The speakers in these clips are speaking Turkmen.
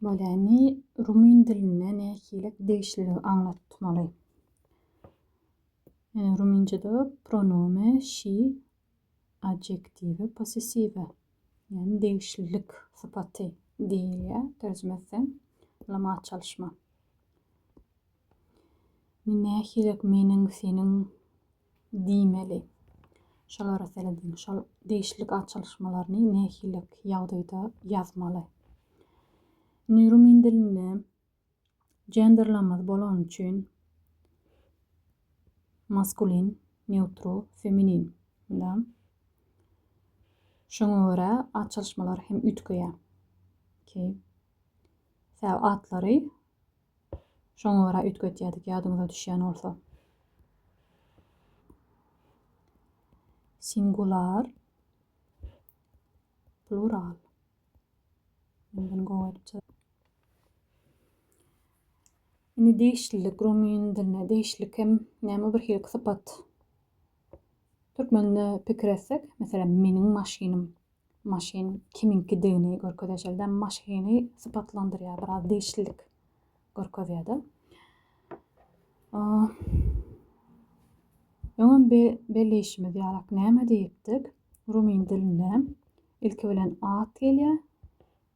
Bolýany rumyn dilinde nähili degişliligi aňlatmaly? Rumynçada pronome şi adjektiwe possessiwe, ýagny degişlilik sypaty diýilýär. Terjime etseň, bulam at çalyşma. Nähili meniň, seniň diýmeli. Şolara serediň. Şol degişlilik at çalyşmalaryny nähili ýagdaýda ýazmaly. Indi rumyn dilinde genderlamaz bolany üçin maskulin, neutru, feminin. Da. Şoňa görä at çalyşmalar hem üýtgeýär. Okay. Sebäbi atlary Şoňa görä üýtgetýärdik ýadyňyza düşýän bolsa. Singular, plural. Men gowy edip Indi degişlilik rumyn diline degişlilik hem näme bir hili sypat. Türkmende pikir etsek, meselem meniň maşynym Maşyn kimiňkidigini görkezýär. Şeýle-de maşyny sypatlandyrýar, biraz degişlilik görkezýär-de. Öňem belleýşimiz ýalak näme diýipdik? Rumyn dilinde ilki bilen at gelýär,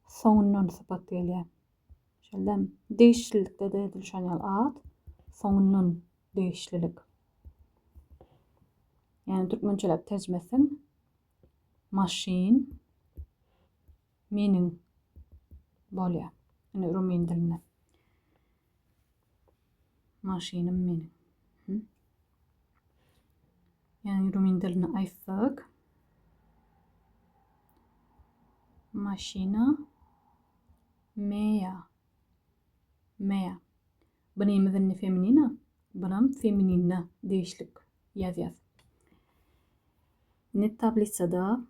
soňundan sypat gelýär. Şeýle degişlilikde-de edil şonuň ýaly at, soňundan degişlilik. Ýagny türkmençeläp terjime etseň, Maşyn meniň bolýar. Ine rumyn dilinde. Maşynym meniň. Ýagny rumyn dilinde aýtsak maşina meýa. Meýa. Bunymyz indi feminina. Bunam feminine degişlik ýazýas. Indi tablisada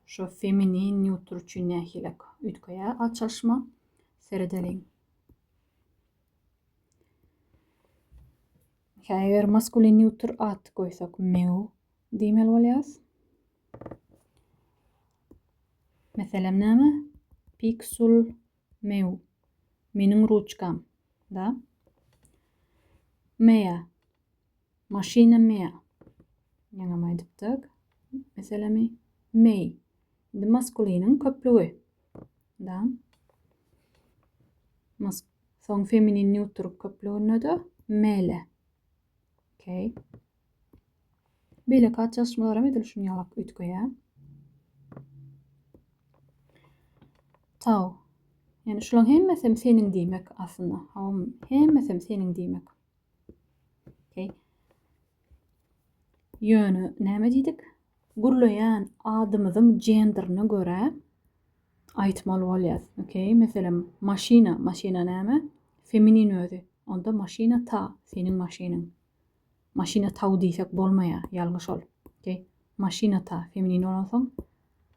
şu feminin neutr üçin nähili üýtgeýär at çalyşma seredeliň. Eger maskulin neutr at goýsak meu diýmeli bolýas. Meselem näme? Piksul meu. Meniň ruçkam. Da. Mea. Maşyna mea. Ýaňam aýdypdyk. Meselemi mey. Indi maskuliniň köplügi. Da. Mas soň feminin neutr köplüginde-de mele. Okay. Beýleki at çalyşmalar hem edil şunuň ýalak üýtgeýär. Tau. Ýani şularyň hemmesi hem seniň diýmek aslynda. Hawa, hemmesi hem seniň diýmek. Okay. Ýöne näme diýdik? Gürleýän adymyzyň genderine görä aýtmaly bolýar. Okay, meselem, maşina, maşina näme? Feminin özi. Onda maşina ta, seniň maşynyň. Maşina tau diýsek bolmaýar, ýalňyş ol. Okay. Maşina ta, feminin bolansoň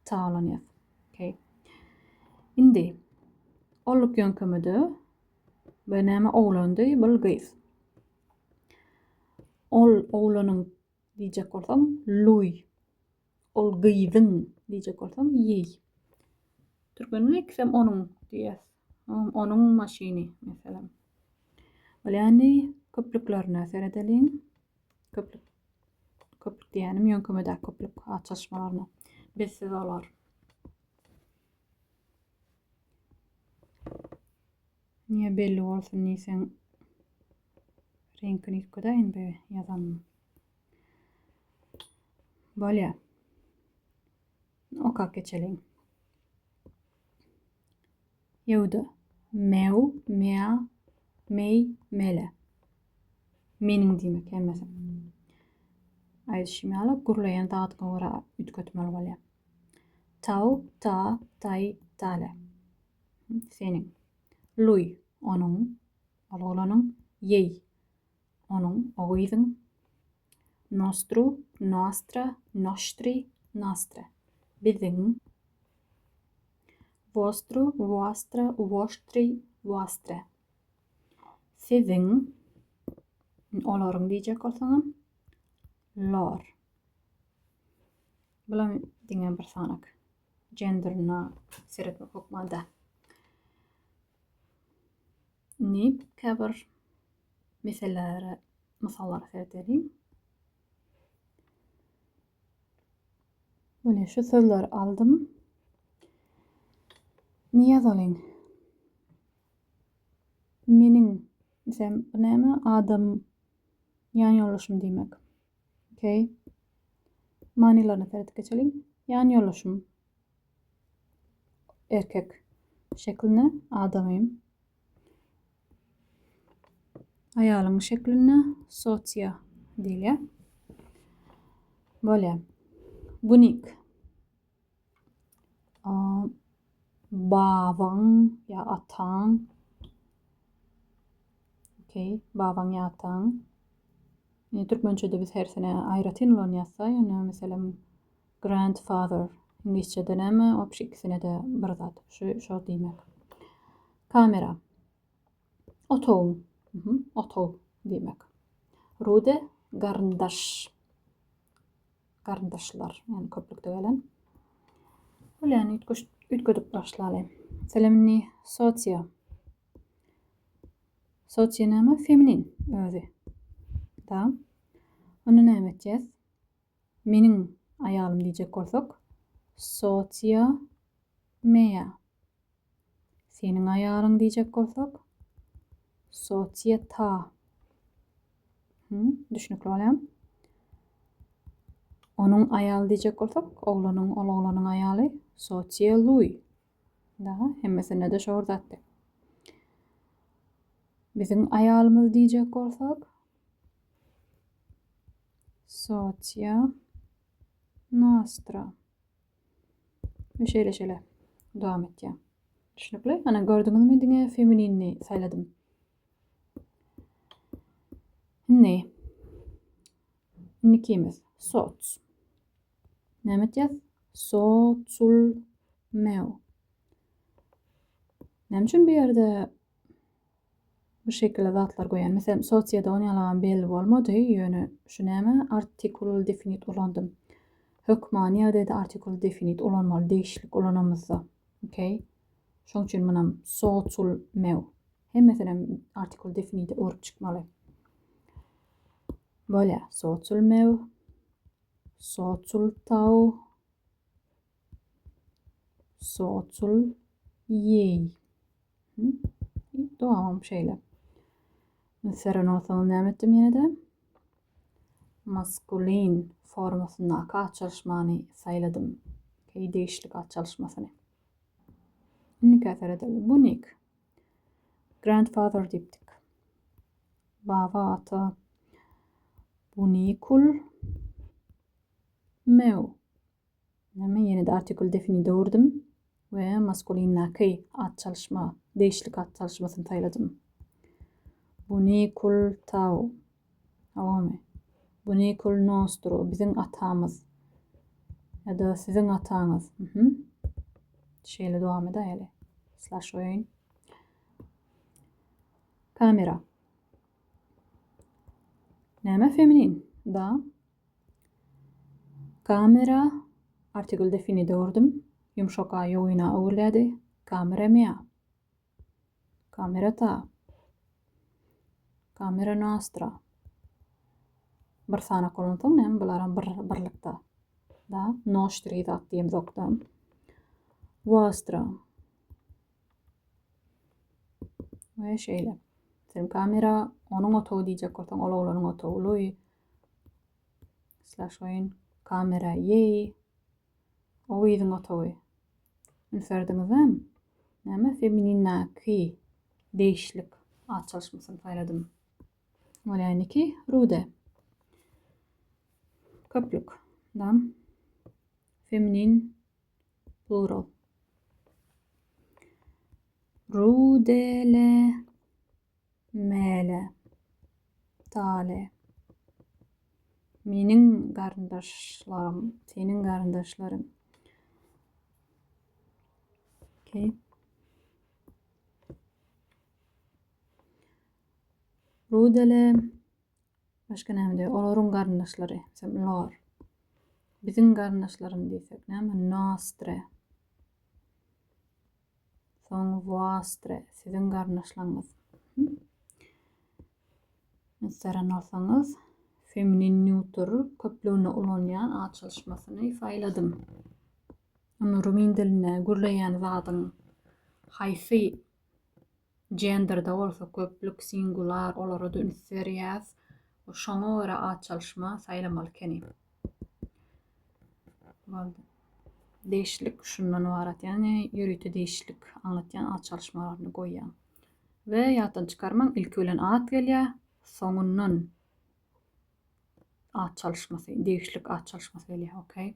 ta ulanýas. Okay. Indi olluk ýöňkemede Bu näme oglandy, bul gyz. Ol oglanyň diýjek bolsaň, luý. Ol gyzyň diýjek bolsaň, ýeý. Türkmeniň ikisem onuň diýýäs. Onuň maşyny, meselem. Bolýany köplüklerine seredeliň. Köplük köplük diýýänim ýöňkemedäki köplük at çalyşmalaryna. Biz siz olar. Niye belli bolsun diýseň reňkini üýtgedäýin be ýazanym. Bolýar. Okap geçeliň. Ýewde mew, mea, meý, mele. Meniň diýmek hemmesi. Aýdyşym ýaly gürleýän zadyňa görä üýtgetmeli bolýar. Tau, ta, tay, tale. Seniň. Luý, onuň, ol oglanyň. Ýeý, onuň, o gyzyň. Nostru, nostra, noştri, nastre. Biziň. Vostru, vostra, woştri, wastre. Siziň, olaryň diýjek bolsaňam, lor. Bulam diňe bir sanak. Genderine seretmek hökman däl. Indi käbir meselelere, mysallara seredeliň. Mine şu sözleri aldym. Indi ýazalyň. Meniň, meselem, bu näme? Adam ýan ýoldaşym diýmek. Okey. Manylaryna seredip geçeliň. Ýan ýoldaşym erkek şeklinde adamym. Aýalyň şeklinde sotia diýilýär. Bolýar. Bunik. Babaň ýa ataň. Okey, babaň ýa ataň. Indi türkmençede biz hersine aýratyn ulanýas-da, ýöne meselem grandfather iňlisçede näme, obşi ikisine-de bir zat. Şu şo diýmek. Kamera. Otagyň, otag diýmek. Rude garyndaş. Garyndaşlar, ýagny köplükde gelen. Bolýany üýtgedip başlaly. Meselem indi socia. Socia näme? Feminin özi. Da. Onda näme etýäs? Meniň aýalym diýjek bolsak, socia mea. Seniň aýalyň diýjek bolsak, socia ta. Hmm, düşnükli bolýar. Onuň aýaly diýjek bolsak, oglanyň, ol oglanyň aýaly socia lui. Daha hemmesinde de şo bir zatdy. Biziň aýalymyz diýjek bolsak, socia nostra. We şeýle şeýle dowam etýär. Düşnükli? Ana gördüňizmi diňe femininini saýladym. Indi indikimiz soc. Näme etýäs? Socul meu. Näme üçin bu ýerde bu şekilde zatlar goýan? Meselem, sosiýada on ýalagam belli bolmady, ýöne şu näme artikul definit ulandym. Hökmany ýagdaýda artikul definit ulanmaly degişlilik ulanamyzda. Okey. Şoň üçin munam socul meu. Hemmesinem artikul definite öwrüp çykmaly. Bolýar. Socul meu. Socul tau. Socul ýeý. Dowamam şeýle. Ünseren bolsaňyz näme etdim ýene-de? Maskulin formasyndaky at çalyşmany saýladym. Heý degişlik at çalyşmasyny. Indiki seredeli. Bu nik. Grandfather diýipdik. Baba, ata. Bunikul meu. Näme ýene-de artikul definite öwürdim we maskulindaky at çalyşma, degişlik at çalyşmasyny saýladym. Bunikul tau. Hawamy? Bunikul nostru, biziň atamyz. Ýa-da siziň ataňyz. Mhm. Şeýle dowam edäýeli. Slash goýaýyn. Kamera. Näme feminin? Da. Kamera artikul definite öwürdim. Ýumşak a ýogyna öwrülýärdi. Kamera mea. Kamera ta. Kamera nostra. Bir sanak bolansoň näme bularam bir birlikde. Da, nostri zat diýemzokda. Vostra. We şeýle. Sen kamera onuň otagy diýjek bolsaň, ol oglanyň otagy uly. Slash goýun. Kamera ýeý. O gyzyň otagy. Üns berdiňizmi? Näme feminindäki degişlik at çalyşmasyny saýladym. Bolýaniki rude. Köplük. Dam. Feminin plural. Rudele mele tale. Meniň garyndaşlarym, seniň garyndaşlaryň. Okay. Rudele Başga näme diýýär? Olaryň garyndaşlary. Sen lor. Biziň garyndaşlarym diýsek näme? Nostre. Soň vostre. Siziň garyndaşlaryňyz. Üns beren bolsaňyz, feminin neutr köplüginde ulanýan at çalyşmasyny saýladym. Ony rumyn dilinde gürleýän zadyň haýsy jenderde bolsa köplük, singular olara-da üns berýäs. Şoňa görä at çalyşma saýlamaly ekeni. Boldy. Degişlilik şundan ybarat, ýagny ýörite degişlilik aňlatýan at çalyşmalaryny goýýaň. We ýatdan çykarmaň, ilki bilen at gelýär, soňundan at çalyşmasy, degişlilik at çalyşmasy gelýär, okey.